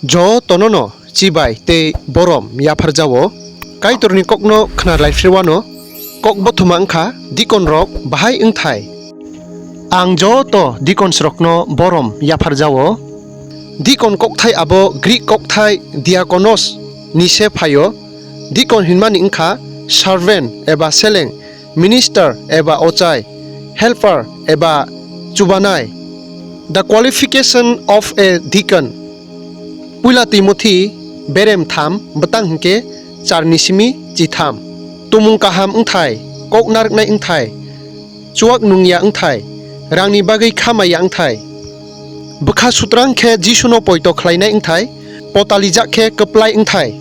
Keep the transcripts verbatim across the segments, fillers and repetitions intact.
Jotono no chibai tei borom yapharjao. Kaitorni kokno khna laiphrewano kok bothoma wngkha dikon rok bahai wngthai. Ang joto dikons rokno borom yapharjao. Dikon kokthai abo Greek kokthai diakonos ni se phaio. Dikon hinmani wngkha servant eba seleng, minister eba ochai, helper eba chubanai. The qualification of a deacon. Puila Timothy berem tham bwtang hwnkhe charni simi chitham. Tumung kaham wngthai, kok narwknai wngthai, chuak nungya wngthai, rangni bagwi khamaya wngthai, bwkha sutrang khe Jisuno poito khlainai wngthai, potalijak khe kwplai wngthai.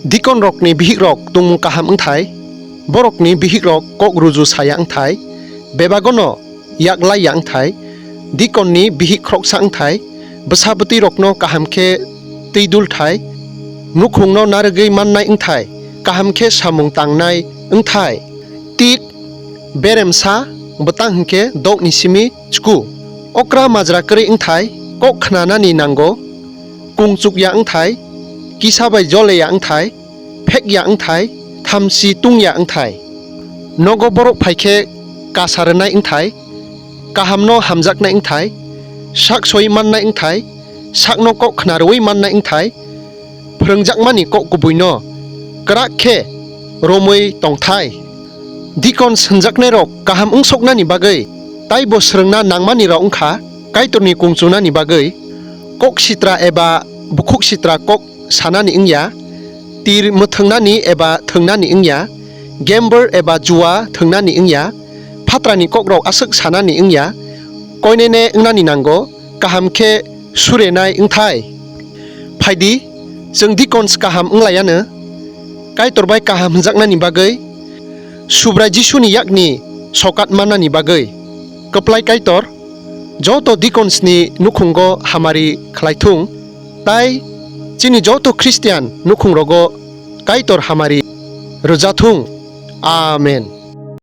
Dikon rokni bihik rok tongmung kaham wngthai, borokni bihik rok kok ruju saya wngthai, bebagono yak lai ya wngthai, dikon ni bihik khoroksa wngthai, bwsa bwtwi rokno kaham khe twi dul thai, nukhung no narwgwi mannai wngthai, kaham khe samung tangnai wngthai. Tit beremsa bwtang hwnkhe dok ni simi chku. Okra majra kwrwi wngthai, kok khnanani nango, kung chukya wngthai, kisa bai joleya wngthai, phekya wngthai, thamchi tungya wngthai. Nogo borok phai khe kasa rwnai wngthai, kahamno hamjaknai wngthai, sak soi mannai wngthai, sakno kok khna rwui mannai wngthai, phwrwngjakmani kok kubuino kwrak khe romwi tongthai. Dikon swnjaknairok kaham wngsoknani bagwi taibo swrwngna nangmanirok wngkha Kaitorni kung chunani bagwi, kok sitra eba bukhuk sitra kok sanani wngya, tir mwthwngnani eba thwngnani wngya, gambler eba juwa thwngnani wngya, phatrani kokrok aswk sanani wngya, koinene wngnani nango, kaham khe surenai wngthai. Phaidi, chwng dikons kaham wnglaiyano, Kaitor bai kaham hwnjaknani bagwi, Subrai Jisuni yakni sokat mannani bagwi. Kwplai Kaitor joto dikonsni nukhungo hamari khlaithung, tai chini joto Khristian nukhungrogo Kaitor hamari rwjathung. Amen.